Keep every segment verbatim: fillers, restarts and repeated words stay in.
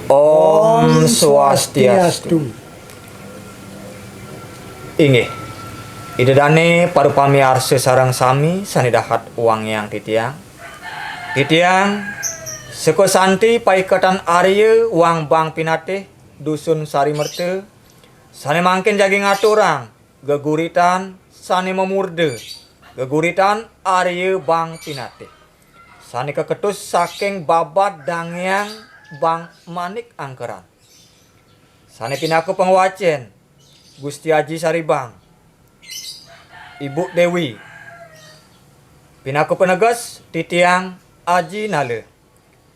Om Swastiastu. Inggih. Ida dane para pamiarsa sareng sami sane dahat wangiang titiang. Titiang Seko Santi Paiketan Arya Wang Bang Pinatih, Dusun Sari Merta, sane mangkin jagi ngaturang geguritan sane mamurda, geguritan Arya Bang Pinatih, sane kaketus saking babad dangeang Bang Manik Angkeran. Sane pinaka pangwacen Gusti Aji Saribang, Ibu Dewi. Pinaka paneges titiang Aji Nala.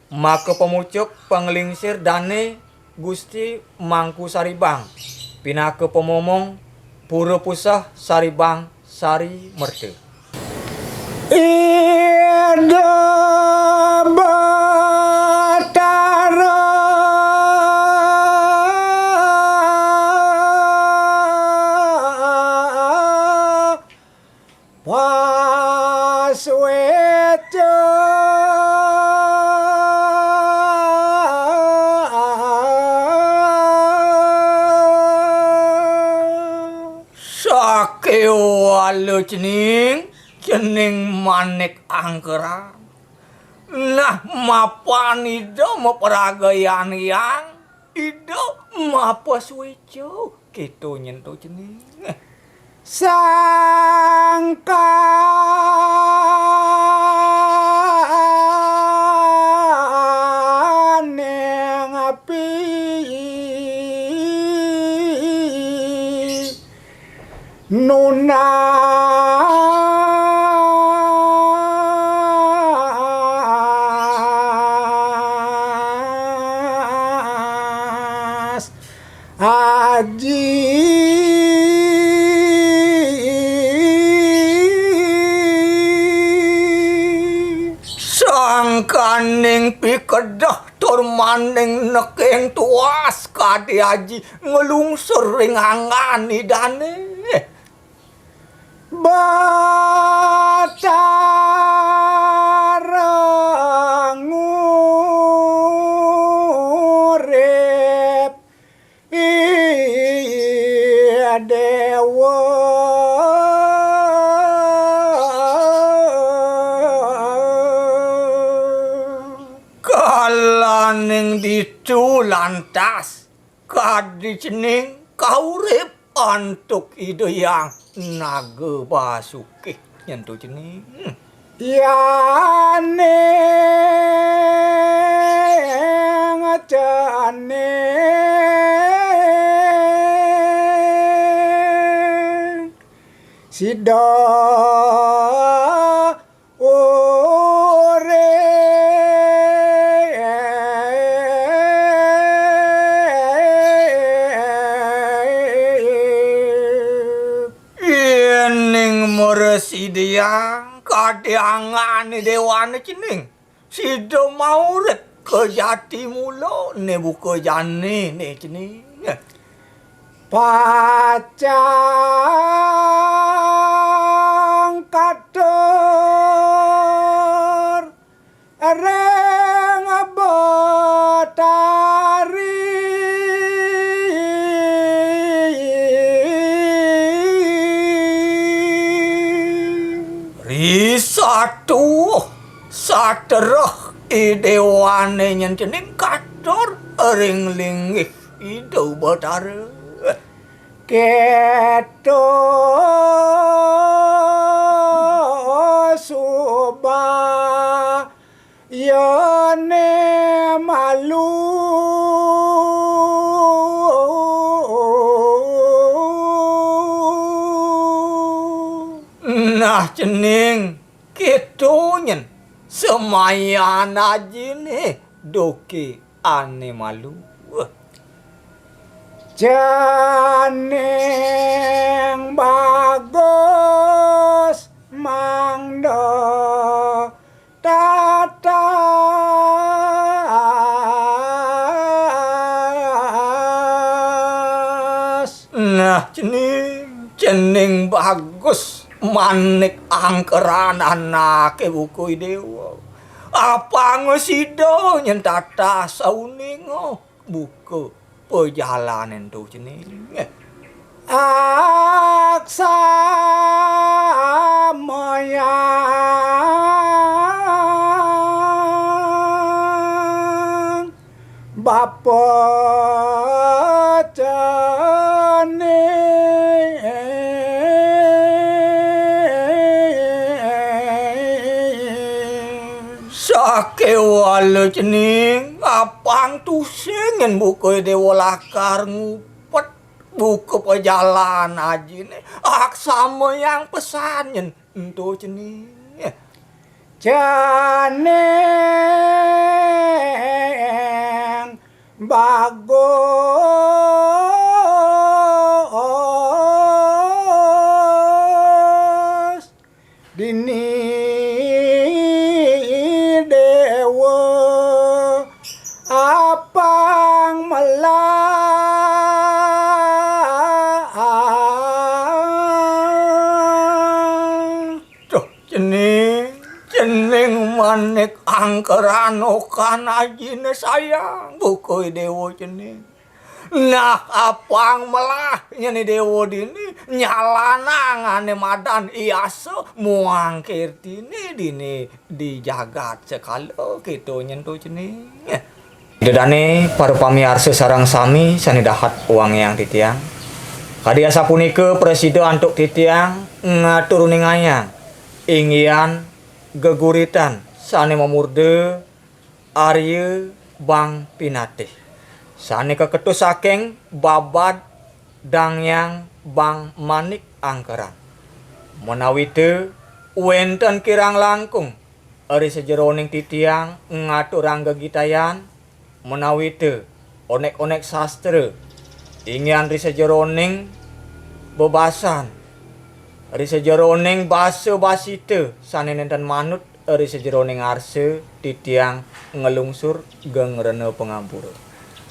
Maka pamucuk panglingsir dane Gusti Mangku Saribang, pinaka pamomong Pura Puseh Saribang Sari Merta. Ida Batara Pasweca. Sakéwala cening, cening Manik Angkeran. Nah, mapan Ida mapragayan hyang, Ida mapasweca, kéto nyen to cening. Sangkaning pi nunas Aji. Sangkaning pikedah tur maning neking tuas kadi Aji nglungsur ring anggan Idane. Batara ngurip Ida Dewa. Kalaning ditu lantas kadi cening kaurip antuk Ida Hyang Naga Basuki nyen to cening. Yaning cening sida urip. Yening mresidiang kadi angane dewane cening, sida maurip ka jati mula ne buka jane ne cening. Pacang katur ring Betari. Risatu satereh idewane nyen cening katur ring linggih Ida Betara. Keto suba yane malu. Nah, cening, keto nyen semayan ajine doke ane malu. Cening bagus mangda tatas. Nah, cening, cening bagus Manik Angkeran anake buka Idewa. Apang sida nyen tatas sauninga. buka pajalanan to cening. Aksamayang bapa cening. Sakéwala cening, apang tusing nyén buka déwa lakar ngupet, buka pajalan ajiné, aksamayang pesan nyén ento cening. Cening bagus dini déwa apang melah. Duh, cening, cening manik angkeran okan ajiné sayang, buka déwa cening. Nah, apang melah nyén déwa dini, nyalanang ané madan iasa muang kirtiné dini di jagat sekala kéto nyén to cening. Ida dané para pamiarsa sareng sami sané dahat wangiang titiang. Kadi asapunika prasida antuk titiang ngatur uningayang inggihan geguritan sané mamurda Arya Bang Pinatih, sané kaketus saking babad Dang Hyang Bang Manik Angkeran. Menawita wénten kirang langkung ri sajeroning titiang ngaturang gegitayan, menawita onék-onék sastra, inggihan ri sajeroning bebasan, ri sajeroning basa basita sané nénten manut ri sajeroning arsa titiang nglungsur geng rena pangampura.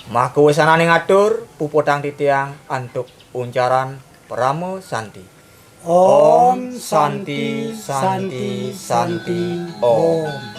Maka wasananing atur, puputang titiang antuk uncaran parama santi. Om Santi, Santi, Santi, Om.